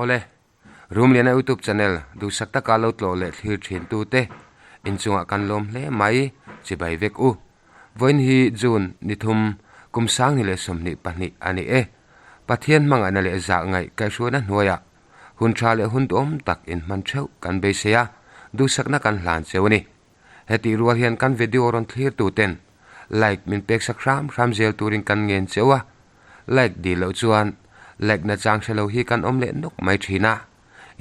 Awle, Rumliana YouTube channel duhsak taka lo tlawh leh thlir thin tute inchungah kan lawm hle mai chibai vek u. Vawiin hi June ni thum kum sang ni leh 22 a ni e. Pathian hmangaihna leh zah ngaih kaihhruaina hnuaiah hun tha leh hun duhawm tak inhman theuh kan beisei a, duhsakna kan hlan cheu a ni. Hetih rual hian kan video rawn thlir tuten like min pek sak hram hram zel turin kan ngen cheu a, like dil loh chuan like na chang hre lo hi kan awm leh nawk mai thin a,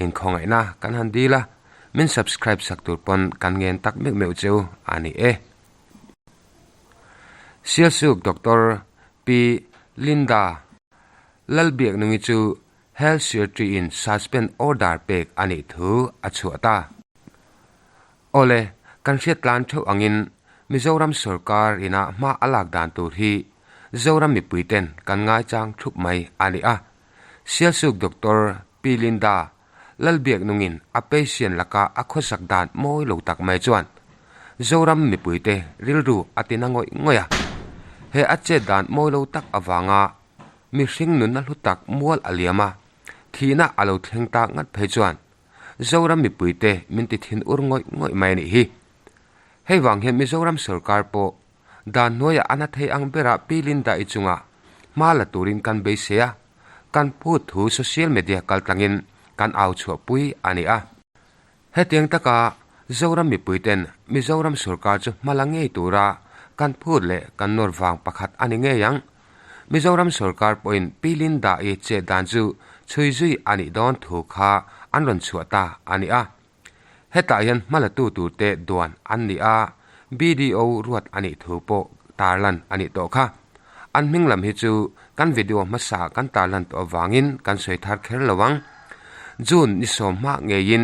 inkhawngaihna kan han dil a, min subscribe sak tur pawn kan ngen tak meuh meuh cheu a ni e. Sialsuk Doctor Pi Linda Lalbiaknungi chu Health Secretary in suspend order pek a nih thu a chhuah ta. Awle, kan hriat tlan theuh angin Mizoram sorkar ina hma a lak dan tur hi Zoram mipui ten kan ngaichang thup mai a ni a. Sialsuk Doctor Pi Linda Lalbiaknungin a patient laka a khawsak dan mawi lo tak mai chuan Zoram mipuite rilru a tina ngawih ngawih a. He a chet dan mawi lo tak avanga mihring nunna hlu tak mual a liam a, thihna a lo thleng tak ngat phei chuan Zoram mipuite min ti thin ur ngawih ngawih mai a nih hi. Hei vang hian Mizoram sorkar pawh dan hnuaiah a na thei ang berah Pi Linda-i chungah hma la turin kan beisei a, kan phut thu social media kaltlangin kan au chhuahpui a ni a. Hetiang taka Zoram mipuiten Mizoram sorkar chu hma la ngei tura kan phut leh kan nawr vang pakhat a ni ngei ang. Mizoram sorkar pawhin Pi Linda-i chet dan chu chhui zui a nih dawn thu kha an rawn chhuah ta a ni a. Hetah hian hmalatu turte duan an ni a, BDO ruat a nih thu pawh tarlan a nih tawh kha. An hming lam hi chu kan video hmasa kan tarlan tawh avangin kan sawi thar kher lo ang. June ni sawm hma ngeiin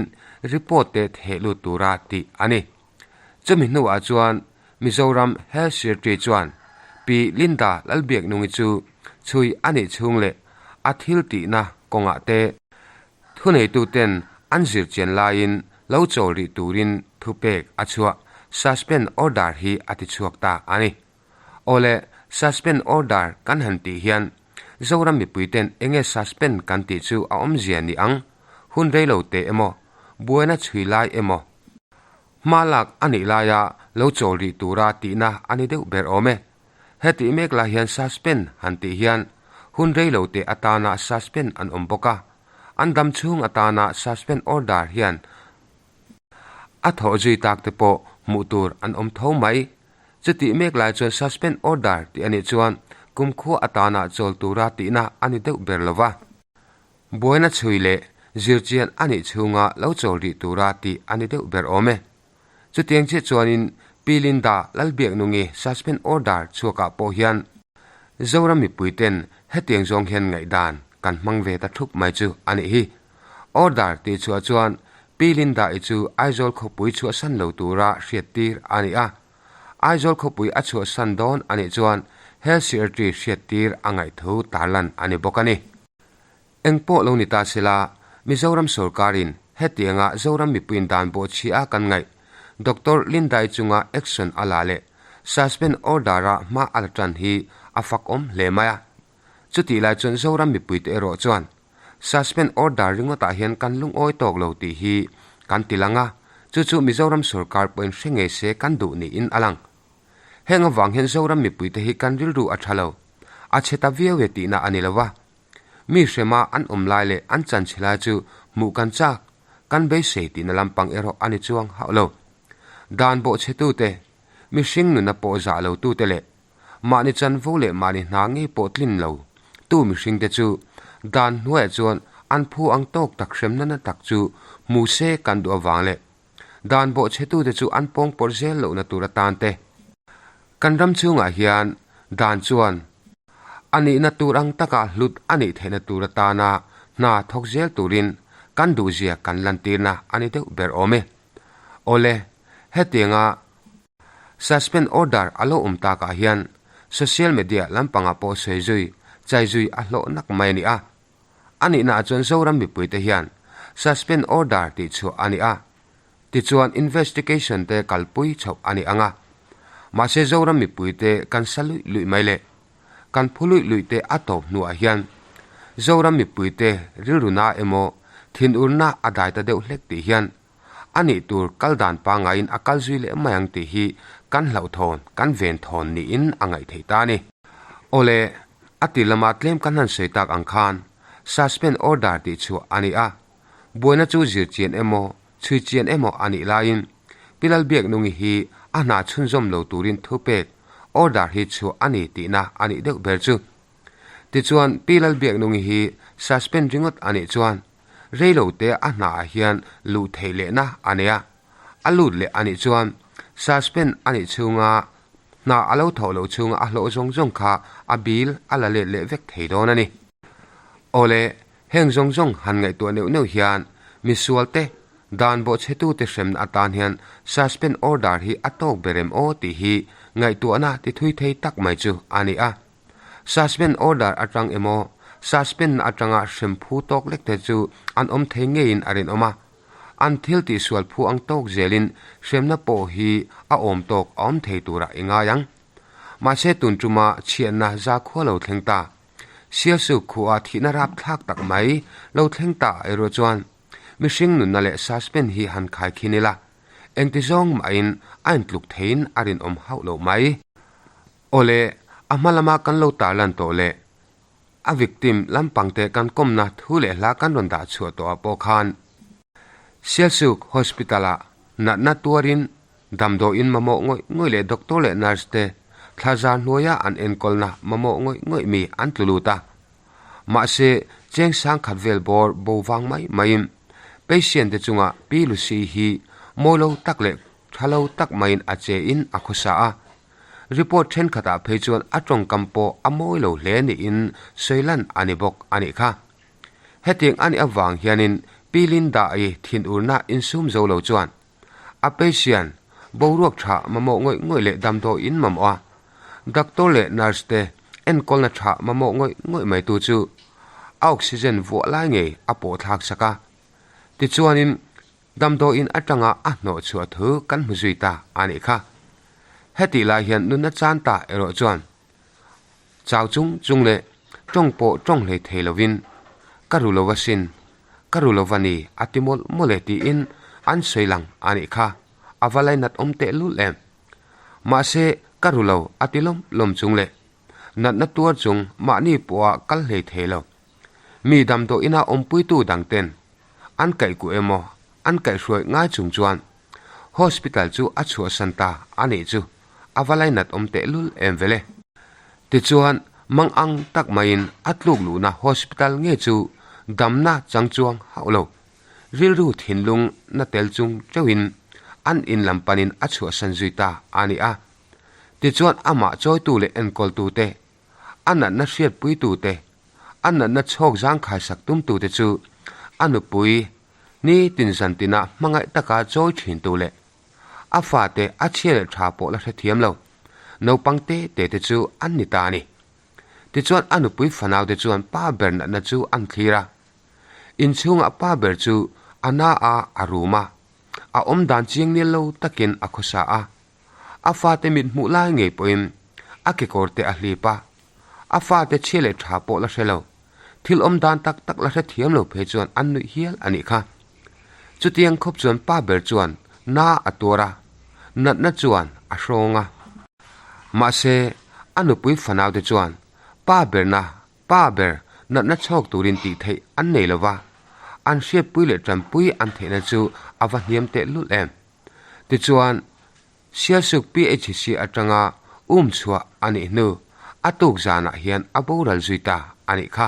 report te theh lut tura tih a ni. Chumi hnuah chuan Mizoram Health Secretary chuan Pi Linda Lalbiaknungi chu chhui a nih chhung leh a thil tihna kawngah te thuneituten an zirchian laiin lo chawl rih turin thupek a chhuah suspend order hi a ti chhuak ta a ni. Awle, suspend order kan han tih hian Zoram mipuiten enge suspend kan tih chu a awmzia ni ang, hun reilo teh emaw, buaina chhui lai emaw, Hma lak a nih laia lo chawl rih tura tihna a ni deuh ber awm e. Hetih mek lai hian suspend han tih hian hun rei lo teh atana suspend an awm bawk a, an dam chhung atana suspend order hian a thawh zui tak te pawh hmuh tur an awm tho mai. Chutih mek lai chuan suspend order tih a nih chuan kumkhua atana chawl tura tihna a ni deuh ber lo va. Buaina chhui leh zirchian a nih chhunga lo chawl rih tura tih a ni deuh ber awm e. Chutiang chiah chuanin Pi Linda Lalbiaknungi suspend order chhuakah pawh hian Zoram mipuiten hetiang zawng hian ngaihdan kan hmang ve ta thup mai chu a nih hi. Order tih chhuah chuan Pi Linda-i chu Aizawl khawpui chhuahsan lo tura hriattir a ni a. Aizawl khawpui a chhuahsan dawn a nih chuan Health Secretary hriattir a ngaihthu tarlan a ni bawk a ni. Eng pawh lo ni ta sela, Mizoram sorkarin hetianga Zoram mipuiin dan bawh chhia a kan ngaih Doctor Lindai chunga action a la leh suspend order-a hma a la tan hi a fakawm hle mai a. Chutih lai chuan Zoram mipuite erawh chuan suspend order ringawtah hian kan lungawi tawk lo tih hi kan ti lang a, chu chu Mizoram sorkar pawhin hre ngei se kan duh niin a lang. Heng avang hian Zoram mipuite hi kan rilru a tha lo, a chhe ta viau e tihna a ni lo va. Mi hrema an awm lai leh an chanchhe lai chu hmuh kan chak, kan beisei tihna lampang erawh a ni chuang hauh lo. Dan bawhchhetute, mihring nuna pawh zah lotute leh mahni chanvo leh mahni hna ngei pawh tlin lo tu mihringte chu dan hnuaiah chuan an phu ang tawk tak hremna na tak chu hmu se kan duh avang leh Dan bawhchhetute chu an pawng pawrh zel lohna tur atan te. Kan ram chhungah hian dan chuan a nihna tur ang taka hlut a nih theihna tur atana hna thawk zel turin kan duhzia kan lantirna a ni deuh ber awm e. Awle, hetianga suspend order a lo awm takah hian social media lampangah pawh sawi zui, chai zui a hlawh nak mai a ni a. A nihnaah chuan Zoram mipuite hian suspend order tih chhuah a ni a, tichuan investigation te kalpui chhoh a ni ang a. Mahse Zoram mipuite kan sa luih luih mai leh kan phu luih luih te a tawp hnuah hian Zoram mipuite rilru na emaw Thinurna a dai ta deuh hlek tih hian a nih tur kal dan pangaiin a kal zui leh mai ang tih hi kan hlauhthawn, kan venthawn niin a ngaih theih ta a ni. Awle, a ti lama tlem kan han sawi tak ang khan suspend order tih chhuah a ni a, buaina chu zir chian emaw, chhui chian emaw a nih laiin Pi Lalbiaknungi hi a hna chhunzawm lo turin thupek order hi chhuah a ni tihna a nih deuh ber chu. Tichuan, Pi Lalbiaknungi hi suspend ringawt a nih chuan reilo te a hna ah hian luh theih lehna a nei a, a lut leh a nih chuan suspend a nih chhunga hna a lo thawh loh chhunga a hlawh zawng zawng kha a bill a la let leh vek thei dawn a ni. Awle, heng zawng zawng han ngaihtuah neuh neuh hian misual te, dan bawhchhetute hremna atan hian suspend order hi a tawk ber em aw tih hi ngaihtuahna ti thui thei tak mai chu a ni a. Suspend order atang emaw, suspend na atanga hrem phu tawk lek te chu an awm thei ngeiin a rinawm a. An thil tihsual phu ang tawk zelin hremna pawh hi a awm tawk a awm thei turah i ngai ang. Mahse tun tuma chhiatna zakhua lo thleng ta. Sialsuk khuaa thihna rapthlak tak mai lo thleng ta erawh chuan mihring nunna leh suspend hi han khaikhin ila, engti zawng mahin a intluk theiin a rinawm hauh loh mai. Awle, a hma lama kan lo tarlan tawh leh a victim lampangte kan kawmna thu leh hla kan rawn dah chhuah tawhah pawh khan Sialsuk Hospital-ah natna tuarin damdawiin mamawh ngawih ngawih leh doctor leh nurse te thla zar hnuaia an enkawlna mamawh ngawih ngawih mi an tlu lut a. Mahse, cheng sangkhat vel bawr bo vang mai maiin patient te chungah Pi Lucy hi mawi lo tak leh tha lo tak maiin a che in a khawsa a. Report thenkhatah phei chuan a tawngkam pawh a mawi lo hle niin sawi lan a ni bawk a nih kha. Hetiang a nih avang hianin Pi Linda-i thinurna insum zo lo chuan a patient boruak tha mamawh ngawih ngawih leh damdawiin mamawh a, doctor leh nurse te enkawlna tha mamawh ngawih ngawih mai tu chu a oxygen vuah lai ngei a pawh thlak sak a. Tichuanin Damdawiin atanga a hnawh chhuah thu kan hmu zui ta a nih kha. Hetih lai hian nunna chan ta erawh chuan chau chung chung leh tawng pawh tawng hlei thei lovin ka ru lo asin, ka ru lo va ni a ti mawlh mawlh e tiin an sawi lang a nih kha, a va lainat awm teh lul em. Mahse ka ru lo a ti lawm lawm chung leh natna tuar chung mahni pawha kal hlei thei lo. Mi damdawiina awmpuitu dangten An kaih kuh emaw an kaihhruai ngai chung chuan hospital chu a chhuahsan ta a nih chu a va lainat awm tehlul em vele. Tichuan mangang tak maiin a tluk luhna hospital nge chu damna chang chuang hauh lo, rilru thinlung na tel chung teuhin an in lam panin a chhuahsan zui ta a ni a. Tichuan amah chawitu leh enkawltute a natna hriatpuitute, a natna chhawk zangkhaisak tumtute chu a nupui ni tin zan tina hmangaih taka chawi thintu leh a fate a chhia leh tha pawh la hrethiam lo naupang te te te chu an ni ta a ni. Tichuan a nupui fanaute chuan pa ber natna chu an thlir a. Inchhungah pa ber chu a na a a rum a, a awm dan chiang nil lo takin a khawsa a. A fate mit hmuh lai ngei pawhin a kekawr te a hlip a, a fate chhia leh tha pawh la hre lo, thil awm dan tak tak la hrethiam lo phei chuan an nuih hial a nih kha. Chutiang khawp chuan pa ber chuan na a tuar a, natna chuan a hrawng a. Mahse, a nupui fanaute chuan pa berna pa ber natna chhawk turin tih theih an nei lo va, an hriatpui leh tanpui an theihna chu a va hniam tehlul em. Tichuan, Sialsuk PHC atanga um chhuah a nih hnu a tuk zanah hian a boral zui ta a nih kha.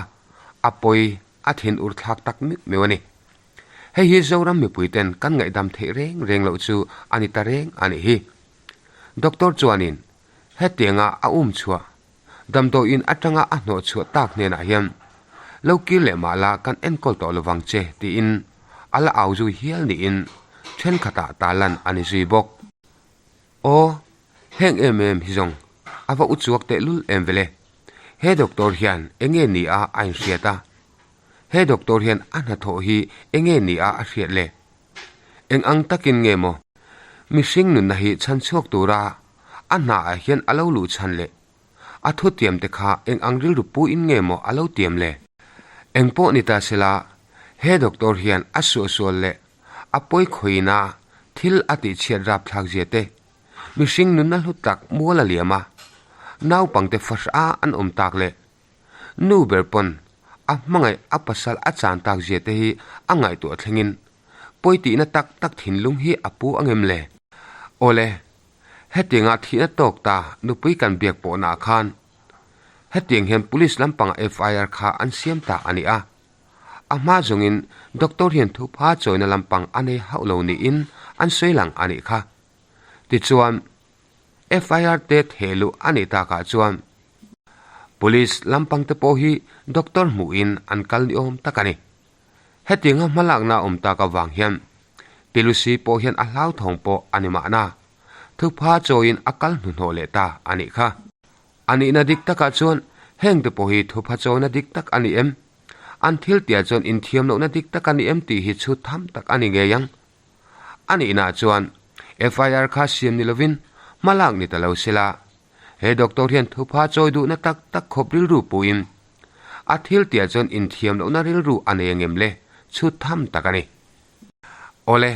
A pawi a thin ur thlak tak meuh meuh a ni. Hei hi Zoram mipuiten kan ngaihdam theih reng reng loh chu a ni ta reng a nih hi. Doctor chuanin hetianga a um chhuah damdawiin atanga a hnawh chhuah tak hnenah hian lo kir leh mah la kan enkawl tawh lovang che tiin a la au zui hial niin thenkhatah tarlan a ni zui bawk. Aw, heng em em hi zawng a va u chuak tehlul em vele. He doctor hian enge ni a a inhriat a? He doctor hian a hnathawh hi enge ni a a hriat le? Eng ang takin nge maw mihring nunna hi chhan chhuak tura a hnaah hian a lo luh chhan le? A thutiam te kha eng ang rilru puin nge maw a lo tiam le? Eng pawh ni ta sela, He doctor hian a suahsual leh a pawi khawina thil a tihchhiat rapthlak zia te, mihring nunna hlu tak mual a liam a, naupangte fahra an awm tak leh nu ber pawn a hmangaih a pasal a chan tak zia te hi a ngaihtuah thlengin pawi tihna tak tak thinlung hi a pu angem le? Awle, hetianga thihna tawk ta nupui kan biak pawhnaah khan hetiang hian police lampanga FIR kha an siam ta a ni a. A hma zawngin doctor hian thupha chawina lampang a nei hauh lo niin an sawi lang a nih kha. Tichuan, FIR te theh luh a nih takah chuan police lampang te pawh hi doctor hmuhin an kal ni awm tak a ni. Hetianga hmalakna awm tak avang hian Pilusi pawh hian a hlauthawng pawh a ni mahna, thupha chawiin a kal hnuhnawh leh ta a nih kha. A nihna dik takah chuan heng te pawh hi thupha chawina dik tak a ni em? An thil tia chuan inthiam lohna dik tak a ni em tih hi chhut tham tak a ni ngei ang. A nihnaah chuan FIR kha siam ni lovin hmalak ni ta lo sela, he doctor hian thupha chawi duhna tak tak khawp rilru puhin a thil tia chuan inthiam lohna rilru a nei angem le chhut tham tak a ni. Awle,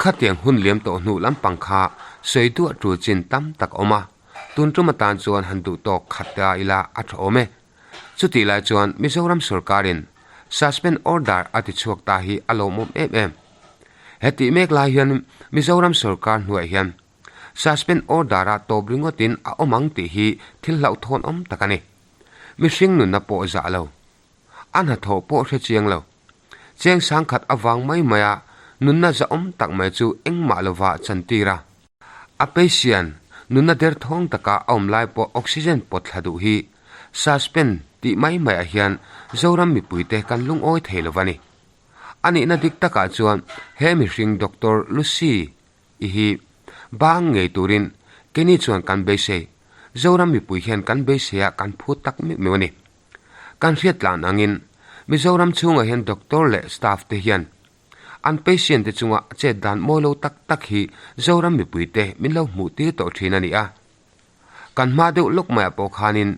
khatiang hun liam tawh hnu lampang kha sawi duah tul chin tam tak a awm a, tun tum atan chuan han duh tawk khat ta ila a tha awm e. Chutih lai chuan Mizoram sorkarin suspend order a ti chhuak ta hi a lawmawm em em. Hetih mek lai hian Mizoram sorkar hnuaiah hian suspend order a tawp ringawtin a awm ang tih hi thil hlauhthawn awm tak a ni. Mihring nunna pawh zah lo. A hnathawh pawh hre chiang lo. Cheng sangkhat avang mai maia nunna zahawm tak mai chu engmah lova chantir a. A patient nunna derthawng taka a awm lai pawh oxygen pawt thla duh hi suspend tih mai maiah hian Zoram mipuite kan lungawi thei lo va ni. A nihna dik takah chuan he mihring Doctor Lucy i hi bang ngei turin keini chuan kan beisei, Zoram mipui hian kan beiseia kan phut tak meuh meuh a ni. Kan hriat tlan angin Mizoram chhungah hian doctor leh staff te hian an patient te chunga chet dan mawi lo tak tak hi Zoram mipui te min lo hmuh tir tawh thin a ni a. Kan hma deuh lawk maiah pawh khanin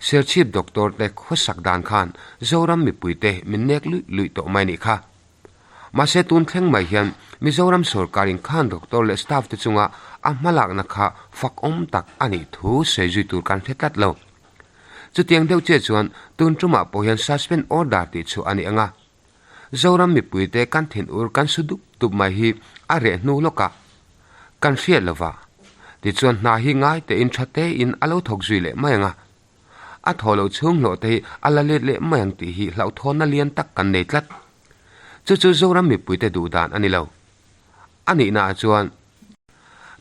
Serchhip doctor te khawsak dan khan Zoram mipui te min nek luih luih tawh mai nih kha. Mahse tun thleng mai hian Mizoram sorkarin khan doctor leh staff te chunga a hmalakna kha fakawm tak a nih thu sawi zui tur kan hre tlat lo. Chutiang deuh chiah chuan tun tumah pawh hian suspend order tih chhuah a ni ang a. Zoram mipuite kan thin ur kan su dup dup mai hi a reh hnu lawkah kan hriat lova, tichuan hna hi ngai tein tha tein a lo thawk zui leh mai ang a. A thaw loh chhung hlawh te hi a la let leh mai ang tih hi hlauhthawnna lian tak kan nei tlat. Chu chu Zoram mipuite duh dan a ni lo. A nihnaah chuan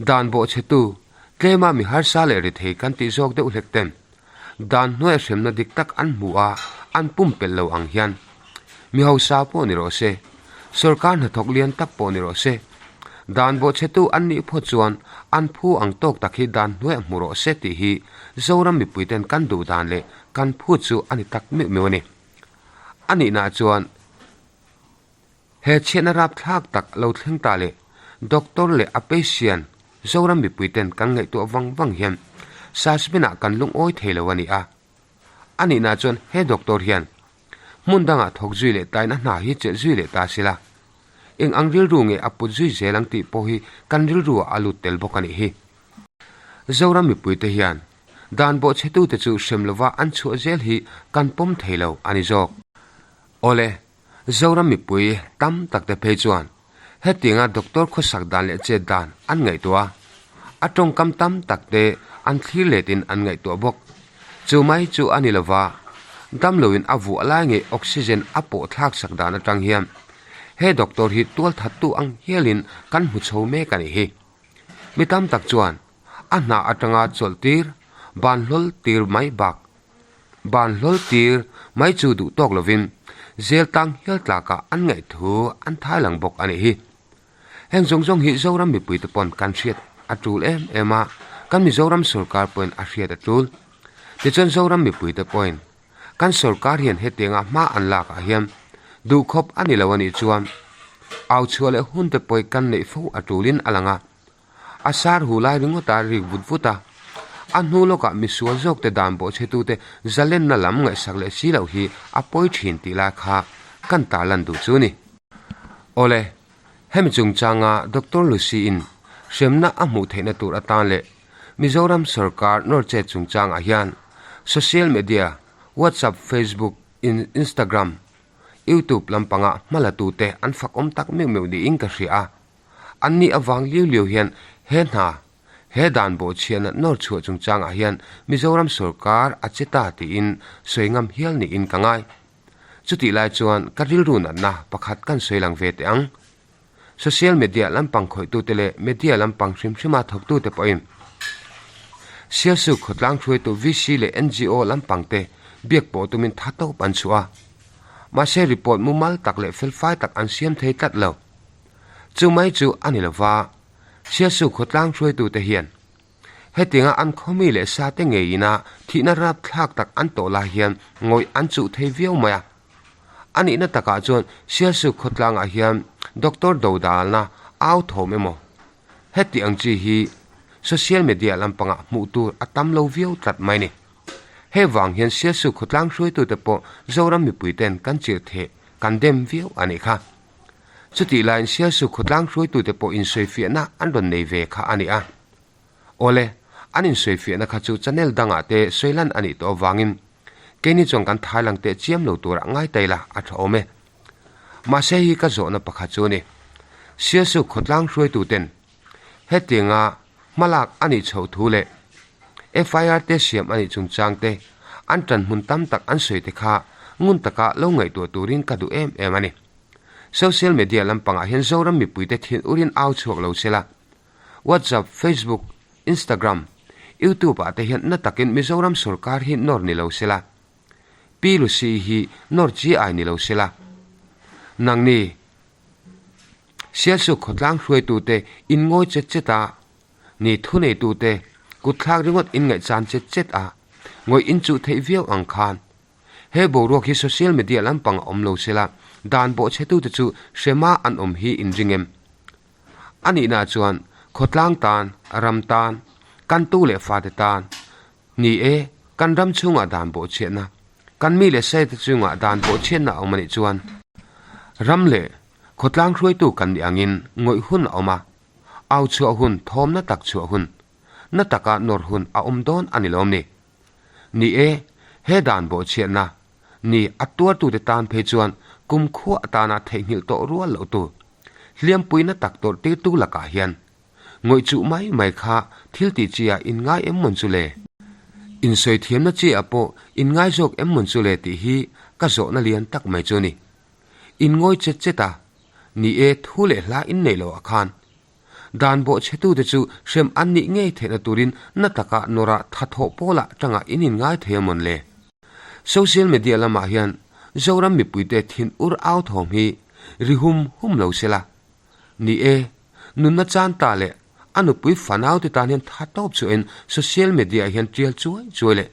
dan bawhchhetu tlema mi harsa leh rethei kan tih zawk deuh hlek ten dan hnuaia hremna dik tak an hmu a, an pumpelh lo ang hian mi hausa pawh ni rawh se, sorkar hnathawk lian tak pawh ni rawh se, dan bawhchhetu an nih phawt chuan an phu ang tawk tak hi dan hnuaiah hmu rawh se tih hi Zoram mipuiten kan duh dan leh kan phut chu a ni tak meuh meuh a ni. A nihnaah chuan. He chhiatna rapthlak tak lo thleng ta leh doctor leh a patient Zoram mipuiten kan ngaihtuah vang vang hian suspend ah kan lungawi thei lo a ni a. A nihna chuan he doctor hian hmun dangah thawk zui leh tain a hna hi chelh zui leh ta sila. Eng ang rilru nge a put zui zel ang tih pawh hi kan rilru ah a lut tel bawk a nih hi. Zoram mipuite hian dan bawhchhetute chu hrem lova an chhuah zel hi kan pawm thei lo a ni zawk. Awle, Zoram mipui tam tak te phei chuan hetianga doctor khawsak dan leh chet dan an ngaihtuah a, a tawngkam tam tak te an thlir letin an ngaihtuah bawk. Chu mai chu a ni lova, damloin a vuah lai ngei oxygen a pawh thlak sak dan atang hian he doctor hi tualthattu ang hialin kan hmu chho mek a nih hi. Mi tam tak chuan a hna atanga chawlh tir, ban hlawl tir mai bak Ban hlawl tir mai chu duh tawk lovin zel tang hial tlakah an ngaih thu an thai lang bawk a nih hi. Heng zawng zawng hi Zoram mipuite pawn kan hriat a tul em em a, kan Mizoram sorkar pawhin a hriat a tul. Tichuan Zoram mipuite pawhin kan sorkar hian hetianga hma an lakah hian duhkhawp a ni lo a nih chuan au chhuah leh hunte pawih kan neih fo a tulin a lang a. A sar hu lai ringawt a rik vut vut a, a hnu lawkah misual zawkte dan bawhchhetute zalenna lam ngaihsak leh si loh hi a pawi thin tih lai kha kan tarlan duh chu ni. Awle, hemi chungchanga Doctor Lucy-in hremna a hmuh theihna tur atan leh Mizoram sorkar nawr chet chungchangah hian social media, WhatsApp, Facebook, Instagram, YouTube lampanga hmalatute an fakawm tak meuh meuh niin ka hria a. Anni avang liu liu hian he hna, he dan bawhchhiahna nawr chhuah chungchangah hian Mizoram sorkar a che ta tiin sawi ngam hial niin ka ngai. Chutih lai chuan ka rilru natna pakhat kan sawi lang ve teh ang. Social media lampang khawihtute leh media lampang hrim hrima thawktute pawhin Sialsuk khawtlang hruaitu VC leh NGO lampangte biak pawh tumin tha tawp an chhuah a. Mahse report mumal tak leh felfai tak an siam thei tlat lo. Chu mai chu a ni lova, Sialsuk khawtlang hruaitute hian hetianga an khawmi leh sate ngeiin a thihna rapthlak tak an tawh lai hian ngawih an chuh thei viau mai a. A nihna takah chuan Sialsuk khawtlangah hian Doctor Dodalna au thawm emaw heti ang chi hi social media lampangah hmuh tur a tam lo viau tlat mai ni. Hei vang hian Sialsuk khawtlang hruaitute pawh Zoram mipuiten kan chirh theh kan dem viau a nih kha. Chutih laiin Sialsuk khawtlang hruaitute pawh insawifiahna an rawn nei ve kha a ni a. Awle, an insawifiahna kha chu channel dangah te sawilan a nih tawh avangin keini chuan kan thailang teh chiam lo turah ngai ta ila a tha awm e. Mahse hi ka zawhna pakhat chu a ni. Sialsuk khawtlang hruaituten hetianga hmalak a nih chhoh thu leh FIR te siam a nih chungchang te an ṭanhmun tam tak an sawi te kha ngun taka lo ngaihtuah turin ka duh em em a ni. Social media lampangah hian Zoram mipuite thin urin au chhuak lo se la, WhatsApp, Facebook, Instagram, YouTube ah te hian na takin Mizoram sorkar hi nawr ni lo se la, Pi Lucy hi nawr chi ai ni lo se la. Nangni Sialsuk khawtlang hruaitute in ngawi chet chet a, ni thuneitute kutthlak ringawt in ngaihchan chet chet a, ngawih in chuh theih viau ang khan He boruak hi social media lampang a awm lo sela, dan bawhchhetute chu hrema an awm hi in ring em? A nihna chuan khawtlang tan, ram tan, kan tu leh fate tan, ni e, kan ram chhungah dan bawhchhiatna, kan mi leh saite chungah dan bawhchhiatna a awm a nih chuan, ram leh khawtlang hruaitu kan nih angin ngawih hun a awm a, au chhuah hun, thawmna tak chhuah hun, na taka nawr hun a awm dawn a ni lawm ni? Ni e, he dan bawhchhiatna ni a tuartute tan phei chuan kumkhua atana theihnghilh tawh rual loh tur hliampuina tak tawrh tirtu lakah hian ngawih chuh mai mai kha thil tih chi ah in ngai em mawn chu le? Insawi thiamna chi ah pawh in ngai zawk em mawn chu le tih hi ka zawhna lian tak mai chu a ni. In ngawi chet chet a, ni e thu leh hla in neih loh ah khan Dan bawhchhetute chu hrem an nih ngei theihna turin na taka nawrah thathawh pawlah tangah in inngai thei a mawn le? Social media lamah hian Zoram mipuite thin ur au thawm hi ri hum hum lo sela. Ni e, nunna chan ta leh a nupui fanaute tan hian tha tawp chuahin social media hian tial chuai chuai leh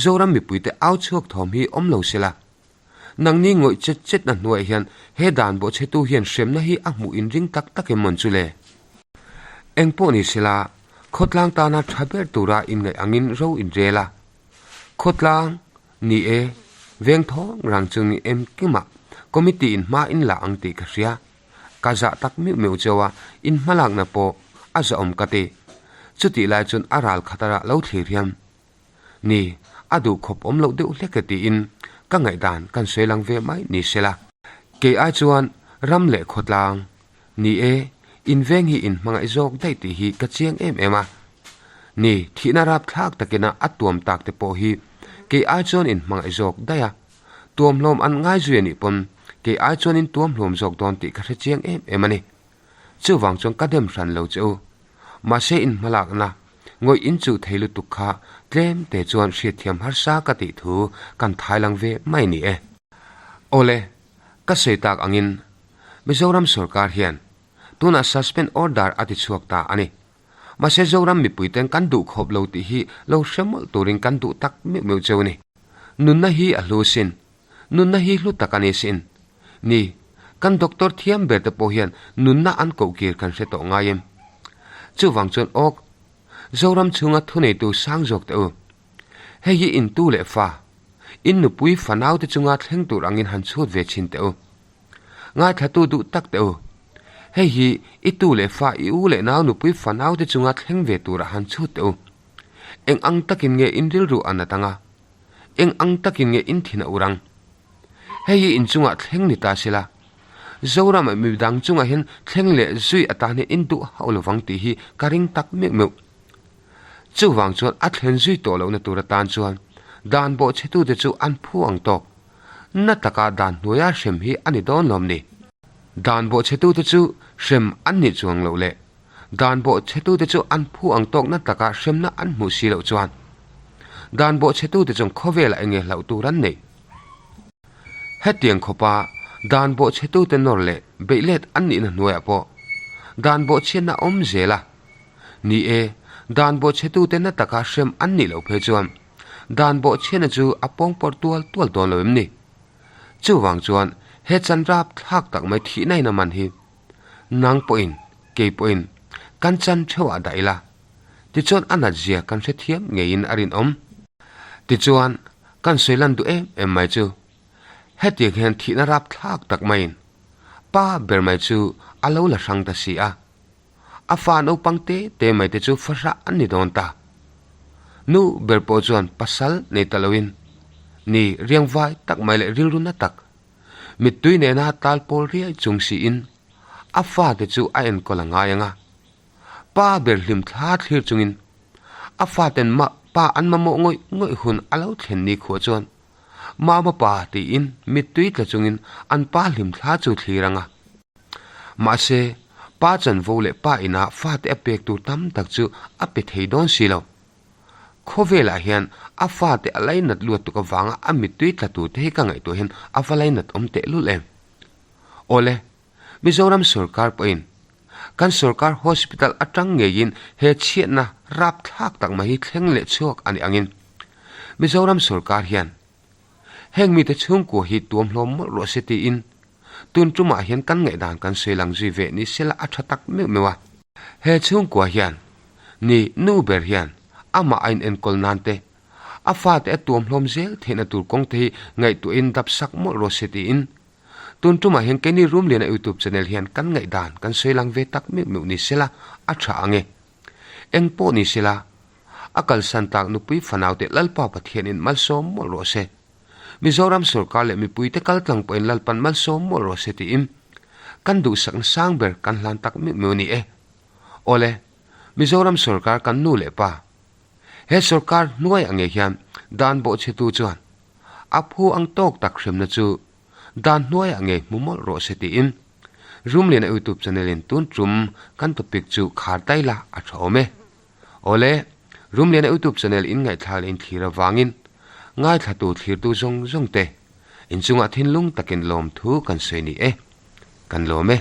Zoram mipuite au chhuak thawm hi awm lo sela. Nangni ngawih chet chetna hnuaiah hian he dan bawhchhetu hian hremna hi a hmuh inring tak tak em mawn chu le? Eng pawh ni sela, khawtlang tana tha ber tura inngaih angin ro inrel a. Khawtlang, ni e, veng thawng rang chung em kimah committee in hma in la ang tih ka hria. Ka zah tak meuh meuh cheu a, in hmalakna pawh a zahawm ka ti. Chutih lai chuan a ral khatara lo thlir hian Ni, a duh khawp awm loh deuh hlek e tiin ka ngaihdan kan sawi lang ve mai ni sela. Kei ai chuan ram leh khawtlang, ni e, in veng hi in hmangaih zawk daih tih hi ka chiang em em a. Ni, thihna rapthlak takina a tuam tak te pawh hi kei ai chuan in hmangaih zawk daih a. Tuamhlawm an ngai zui anih pawn kei ai chuan in tuamhlawm zawk dawn tih ka hre chiang em em a ni. Chuvang chuan ka dem hran lo che u. Mahse in hmalakna ngawih in chuh thei lutuk kha tlem te chuan hriatthiam harsa ka tih thu kan thai lang ve mai ni e. Awle, ka sawi tak angin Mizoram sorkar hian tunah suspend order a ti chhuak ta a ni. Mahse Zoram mipuiten kan duh khawp lo tih hi lo hre mawlh turin kan duh tak meuh meuh cheu a ni. Nunna hi a hlu sin. Nunna hi hlu tak a ni sin. Ni, kan doctor thiam ber te pawh hian nunna an koh kir kan hre tawh ngai em? Chuvang chuan awk, Zoram chhunga thuneitu sang zawk teh u. Hei hi in tu leh fa. In nupui fanaute chunga thleng tur angin han chhut ve thin teh u. Ngaithlatu duh tak teh u. Hei hi i tu leh fa i u leh nau nupui fanaute chunga thleng ve turah han chhut teh u. Eng ang takin nge in rilru a nat anga? Eng ang takin nge in thin a ur ang? Hei hi inchungah thleng ni ta sela, Zoramah mi dang chungah hian thleng leh zui atan hian in duh hauh lovang tih hi ka ring tak meuh meuh. Chuvang chuan a thlen zui tawh lohna tur atan chuan dan bawhchhetute chu an phu ang tawk. Na taka dan hnuaia hrem hi a ni dawn lawm ni? Dan bawhchhetute chu hrem an nih chuang loh leh dan bawhchhetute chu an phu ang tawk na taka hremna an hmuh si loh chuan dan bawhchhetute chuan khawvelah enge hlauh tur an neih? Hetiang khawpa dan bawhchhetute nawr leh beih let an nihna hnuaiah pawh dan bawhchhiatna a awm zel a. Ni e, dan bawhchhetute na taka hrem an nih loh phei chuan dan bawhchhiatna chu a pawngpawrh tual tual dawn lo em ni? Chuvang chuan he chan rap thlak tak mai thihna in a man hi nang pawhin kei pawhin kan chan theuhah dah ila, tichuan a nat zia kan hrethiam ngeiin a rinawm. Tichuan kan sawi lan duh em em mai chu hetiang hian thihna rap thlak tak maiin pa ber mai chu a lo la hrang ta si a. A fa naupang te te mai te chu fahrah an ni dawn ta. Nu ber pawh chuan pasal nei ta loin ni riangvai tak mai leh rilru na tak, mittui nena tal pawl riai chung siin a fate chu a enkawl a ngai ang a. Pa ber hlim thla thlir chungin a faten mah pa an mamawh ngawih ngawih hun a lo thlen ni khuah chuan Mama pa tiin mittui tla chungin an pa hlim thla chu thlir ang a. Mahse, pa chanvo leh pa inah fate a pek tur tam tak chu a pe thei dawn si lo. Khawvelah hian a fate a lainat luat tuk avanga a mittui tla tur te hi ka ngaihtuah hian a va lainat awm tehlul em. Awle, Mizoram sorkar pawhin kan sorkar hospital atang ngeiin he chhiatna rapthlak tak mai hi thleng leh chhuak a nih angin Mizoram sorkar hian heng mite chhungkua hi tuam hlawm mawlh rawh se tiin tun tumah hian kan ngaihdan kan sawi lang zui ve ni sela a tha tak meuh meuh a. He chhungkua hian ni nu ber hian amah a inenkawl nan te a fate a tuam hlawm zel theihna tur kawng te hi ngaihtuahin dap sak mawlh rawh se tiin Tun tumah hian keini Rumliana YouTube channel hian kan ngaihdan kan sawi lang ve tak meuh meuh ni sela a tha ang e. Eng pawh ni sela, a kalsan tak nupui fanaute Lalpa Pathianin malsawm mawlh rawh se. Mizoram sorkar leh mipuite kaltlang pawhin Lalpan malsawm mawlh rawh se tiin kan duhsakna sang ber kan hlan tak meuh meuh a ni e. Awle, Mizoram sorkar kan nu leh pa, he sorkar hnuai ang ngei hian dan bawhchhetu chuan a phu ang tawk tak hremna chu Dan hnuaiah ngei hmu mawlh rawh se tiin Rumliana YouTube channel in tun tum kan topic chu khar tai la a tha awm e. Awle, Rumliana YouTube channel in ngaihthlak leh in thlir avangin ngaithlatu thlirtu zawng zawng te inchungah thinlung takin lawmthu kan sawi ni e. Kan lawm e.